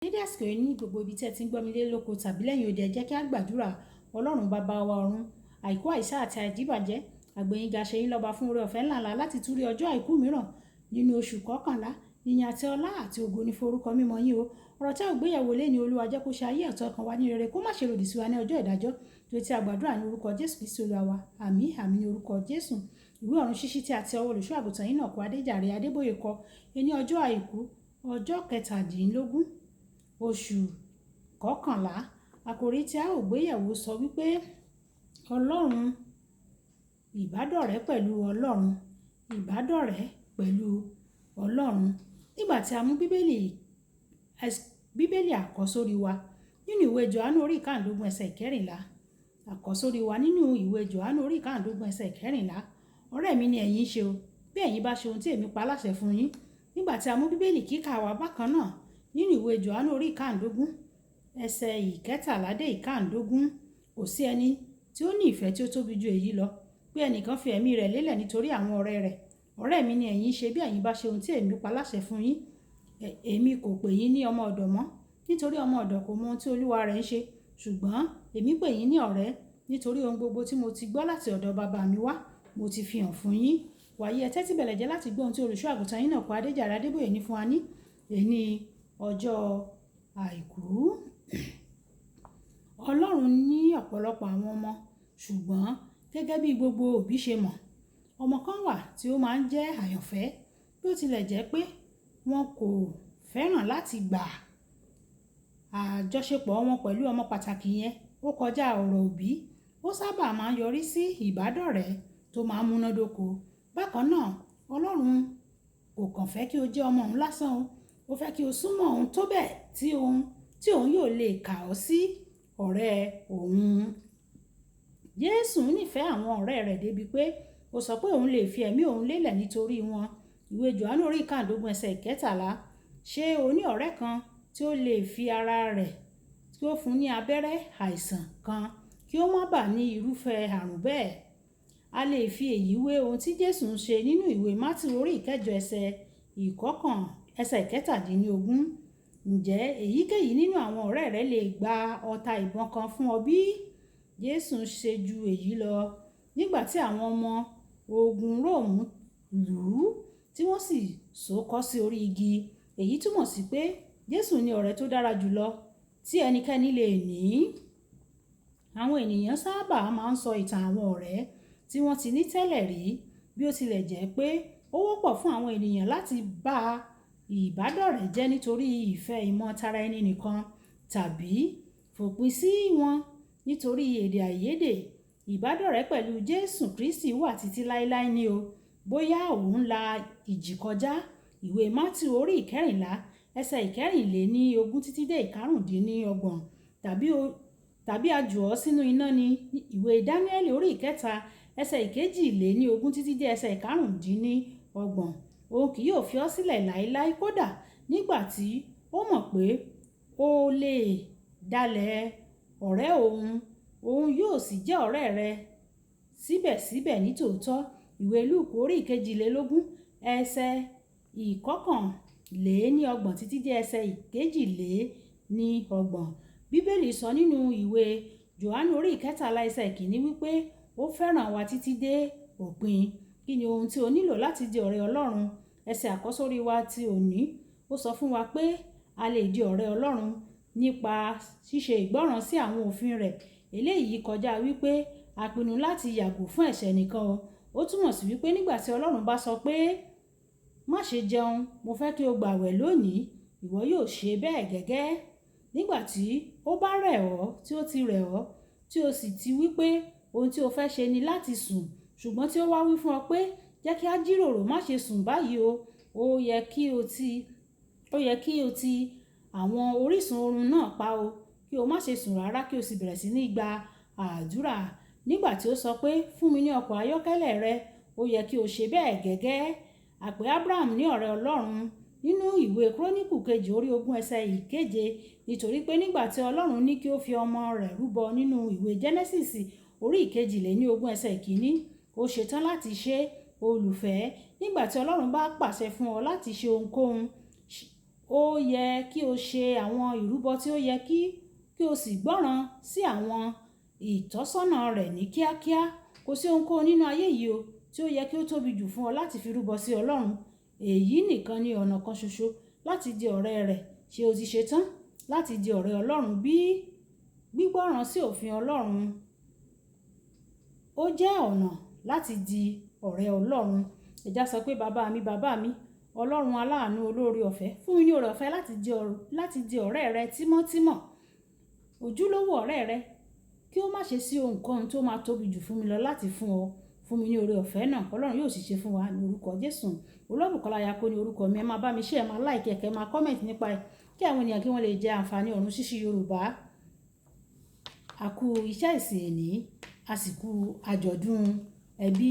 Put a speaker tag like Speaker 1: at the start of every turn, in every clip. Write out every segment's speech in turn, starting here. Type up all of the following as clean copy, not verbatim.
Speaker 1: Dédé àsìkò yìí ní gbogbo ibi tí ẹ ti ń gbọ́ mi lé lóko tàbí lẹ́yìn odi, ẹ jẹ́ kí a gbàdúrà. Ọlọ́run bàbá wa ọ̀run, àìkú, àìsá àti àìdíbàjẹ́, àgbẹ̀yìnga ṣe yín lọ́ba fún oore ọ̀fẹ́ ńláńlá láti tún rí ọjọ́ àìkú mìíràn nínú oṣù kọkànlá. Ìyìn àti ọlá àti ògo ní forúkọ mímọ́ yín o. Ọ̀rọ̀ tí a ó gbéyẹ̀wò lé ní Olúwa jẹ́ kó ṣe ayé àti ọkàn wa ní rere, kó má ṣe lòdì sí wa ní ọjọ́ ìdájọ́. Tó tí a gbàdúrà ní orúkọ Jésù Kristi Olúwa wa. Àmín, àmín ní orúkọ Jésù. Ìwé ọ̀run ṣíṣí tí a ti ọwọ́ olùṣọ́ àgùntàn yín náà kọ Adéjàre Adébóyè kọ ní ọjọ́ àìkú, ọjọ́ kẹtàdínlógún, oṣù kọkànlá. Àkòrí tí a ó gbéyẹ̀wò sọ wípé Ọlọ́run ìbádọ́rẹ́ pẹ̀lú Ọlọ́run, ìbádọ́rẹ́ pẹ̀lú Ọlọ́run. Nígbà tí a mú Bíbélì àkọ́sórí wa nínú ìwé Jòhánù orí ìkáǹdógún ẹsẹ̀ ìkẹrìnlá. Àkọ́sórí wa nínú ìwé Jòhánù orí ìkáǹdógún ẹsẹ̀ ìkẹrìnlá. Ọ̀rẹ́ mi ni ẹ̀yin ṣe o, bí ẹ̀yin bá ṣe ohun tí èmi pa láṣẹ fún yín. Nígbà tí a mú Bíbélì kíkà wa bákan náà nínú ìwé Jòhánù orí ìkáǹdógún ẹsẹ̀ ìkẹtàlá dé ìkáǹdógún, kò sí ẹni tí ó ní ìfẹ́ tí ó tóbi ju èyí lọ, pé ẹnìkan fi ẹ̀mí rẹ̀ lélẹ̀ nítorí àwọn ọ̀rẹ́ rẹ̀. Ọ̀rẹ́ mi ni ẹ̀yin ṣe bí ẹ̀yin bá ṣe ohun tí èmi pa láṣẹ fún yín. Èmi kò pè yín ní ọmọ ọ̀dọ̀ mọ́, nítorí ọmọ ọ̀dọ̀ kò mọ ohun tí olúwa rẹ̀ ń ṣe. Ṣùgbọ́n èmi pè yín ní ọ̀rẹ́, nítorí ohun gbogbo tí mo ti gbọ́ láti ọ̀dọ̀ bàbá mi wá, mo ti fi hàn fún yín. Wàyí ẹ tẹ́tí bẹ̀lẹ̀ jẹ́ láti gbọ́ ohun tí olùṣọ́ àgùntàn yín náà kọ Adéjàre Adébóyè ní fún wa ní èní ọjọ́ àìkú. Ọlọ́run ní ọ̀pọ̀lọpọ̀ àwọn ọmọ, ṣùgbọ́n gẹ́gẹ́ bí gbogbo òbí ṣe mọ̀, ọmọ kan wà tí ó máa ń jẹ́ àyànfẹ́, bí ó tilẹ̀ jẹ́ pé wọn kò fẹ́ràn láti gbà àjọṣepọ̀ wọn pẹ̀lú ọmọ pàtàkì yẹn. Ó kọjá ọ̀rọ̀ òbí, ó sábà máa ń yọrí sí ìbádọ́rẹ́ tó máa ń múnádóko. Bákan náà, Ọlọ́run kò kàn fẹ́ kí o jẹ́ ọmọ òun lásán o. Ó fẹ́ kí o súnmọ́ òun tó bẹ́ẹ̀ tí òun yóò lè kà ọ́ sí ọ̀rẹ́ òun. Jésù nífẹ̀ẹ́ àwọn ọ̀rẹ́ rẹ̀ débi pé ó sọ pé òun lè fi ẹ̀mí òun lélẹ̀ nítorí wọn. Ìwé Jòhánù orí ìkáǹdógún ẹsẹ̀ ìkẹtàlá. Ṣé o ní ọ̀rẹ́ kan tí ó lè fi ara rẹ̀ kí ó fún ní abẹ́rẹ́ àìsàn kan kí ó má bà ní irúfẹ́ àrùn bẹ́ẹ̀? A lè fi èyí wé ohun tí Jésù ń ṣe nínú ìwé Mátíù orí ìkẹjọ ẹsẹ̀ ìkọkàn ẹsẹ̀ ìkẹtàdínlógún. Ǹjẹ́ èyíkéyìí nínú àwọn ọ̀rẹ́ rẹ lè gba ọta ìbọn kan fún ọ bí? Jésù ń ṣe ju èyí lọ. Nígbà tí àwọn ọmọ ogun Róòmù lù ú tí wọ́n sì so kọ́ sí orí igi, èyí túmọ̀ sí pé Jésù ní ọ̀rẹ́ tó dára jù lọ tí ẹnikẹ́ni lè ní. Àwọn ènìyàn sábà máa ń sọ ìtàn àwọn ọ̀rẹ́ tí wọ́n ti ní tẹ́lẹ̀ rí, bí ó tilẹ̀ jẹ́ pé ó wọ́pọ̀ fún àwọn ènìyàn láti bá ìbádọ́rẹ́ jẹ́ nítorí ìfẹ́ ìmọ̀ tara ẹni nìkan tàbí fòpin sí wọn nítorí èdè àìyedè. Ìbádọ́rẹ́ pẹ̀lú Jésù Kristi wà títí láéláé ni o. Bóyá òun la ìjì kọjá. Ìwé Mátíù orí ìkẹrìnlá ẹsẹ̀ ìkẹrìnléní ogún títí dé ìkarùndínlọ́gbọ̀n, tàbí a jù ọ́ sínú iná ni. Ìwé Dáníẹ́lì orí ìkẹta ẹsẹ̀ ìkejìléní ogún títí dé ẹsẹ̀ ìkarùndínlọ́gbọ̀n. Òun kì yóò fi ọ́ sílẹ̀ láéláé, kódà nígbà tí ó mọ̀ pé ó lè dalẹ̀ ọ̀rẹ́ òun, òun yóò sì jẹ́ ọ̀rẹ́ rẹ síbẹ̀síbẹ̀ nítòótọ́. Ìwé Lúùkù orí ìkejìlélógún ẹsẹ̀ ìkọkànléní ọgbọ̀n títí dé ẹsẹ̀ ìkejìléní ọgbọ̀n. Bíbélì sọ nínú ìwé Jòhánù orí ìkẹtàlá ẹsẹ̀ ìkíní wípé ó fẹ́ràn wa títí dé òpin. Kí ni ohun tí o nílò láti di ọ̀rẹ́ Ọlọ́run? Ẹsẹ̀ àkọ́sórí wa ti òní ó sọ fún wa pé a lè di ọ̀rẹ́ Ọlọ́run nípa ṣíṣe ìgbọ́ràn sí àwọn òfin rẹ̀. Eléyìí kọjá wípé a pinnu láti yàgò fún ẹ̀ṣẹ̀ nìkan o. Ó túmọ̀ sí wípé nígbà tí Ọlọ́run bá sọ pé má ṣe jẹun, mo fẹ́ kí o gbàwẹ̀ lónìí, ìwọ yóò ṣe bẹ́ẹ̀ gẹ́gẹ́. Nígbà tí ó bá rẹ̀ ọ́, tí ó ti rẹ̀ ọ́, tí o sì ti wípé ohun tí o fẹ́ ṣe ni láti sùn, ṣùgbọ́n tí ó wá wí fún ọ pé jẹ́ kí a jíròrò, má ṣe sùn báyìí o. Ó yẹ kí o ti àwọn orísun oorun náà pa o, kí o má ṣe sùn rárá kí o sì bẹ̀rẹ̀ sí ní gba àdúrà. Nígbà tí ó sọ pé fún mi ní ọkọ̀ ayọ́kẹ́lẹ́ rẹ, ó yẹ kí o ṣe bẹ́ẹ̀ gẹ́gẹ́. A pè Abraham ní ọ̀rẹ́ Ọlọ́run nínú ìwé Kúrónìkù kejì orí ogún ẹsẹ̀ ìkeje, nítorí pé nígbà tí Ọlọ́run ní kí ó fi ọmọ rẹ̀ rúbọ nínú ìwé Jẹ́nẹ́sísì orí ìkejìléní ogún ẹsẹ̀ ìkíní, ó ṣetán láti ṣe. Olùfẹ́, nígbà tí Ọlọ́run bá pàṣẹ fún ọ láti ṣe ohunkóhun, Ó yẹ kí o ṣe àwọn ìrúbọ tí ó yẹ kí o sì gbọ́ràn sí àwọn ìtọ́sọ́nà rẹ̀ ní kíákíá. Kò sí ohunkóhun nínú ayé yìí o tí ó yẹ kí ó tóbi jù fún ọ láti fi rúbọ sí Ọlọ́run. Èyí nìkan ni ọ̀nà kan ṣoṣo láti di ọ̀rẹ́ rẹ̀. Ṣé o ti ṣetán láti di ọ̀rẹ́ Ọlọ́run bí? Gbígbọ́ràn sí òfin Ọlọ́run ó jẹ́ ọ̀nà láti di ọ̀rẹ́ Ọlọ́run. Ẹ já sọ pé bàbá mi, bàbá mi, Ọlọ́run aláàánú olóore ọ̀fẹ́, fún mi ní oore ọ̀fẹ́ láti di ọ̀rẹ́ rẹ tímọ́tímọ́, ojúlówó ọ̀rẹ́ rẹ, kí ó má ṣe sí ohunkóhun tó máa tóbi jù fún mi lọ láti fún ọ. Fún mi ní oore ọ̀fẹ́ náà, Ọlọ́run yóò sì ṣe fún wa ní orúkọ Jésù. Olúwabùkọ́lá Ayako ní orúkọ mi. Ẹ máa bá mi share, ẹ máa like, ẹ máa comment nípa ẹ̀ kí àwọn ènìyàn kí wọ́n lè jẹ àǹfààní ọ̀run ṣíṣí Yorùbá. A kú iṣẹ́ ìsìn èní, a sì kú àjọ̀dún ẹbí.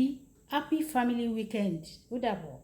Speaker 1: Happy family weekend. Ó dàbọ̀.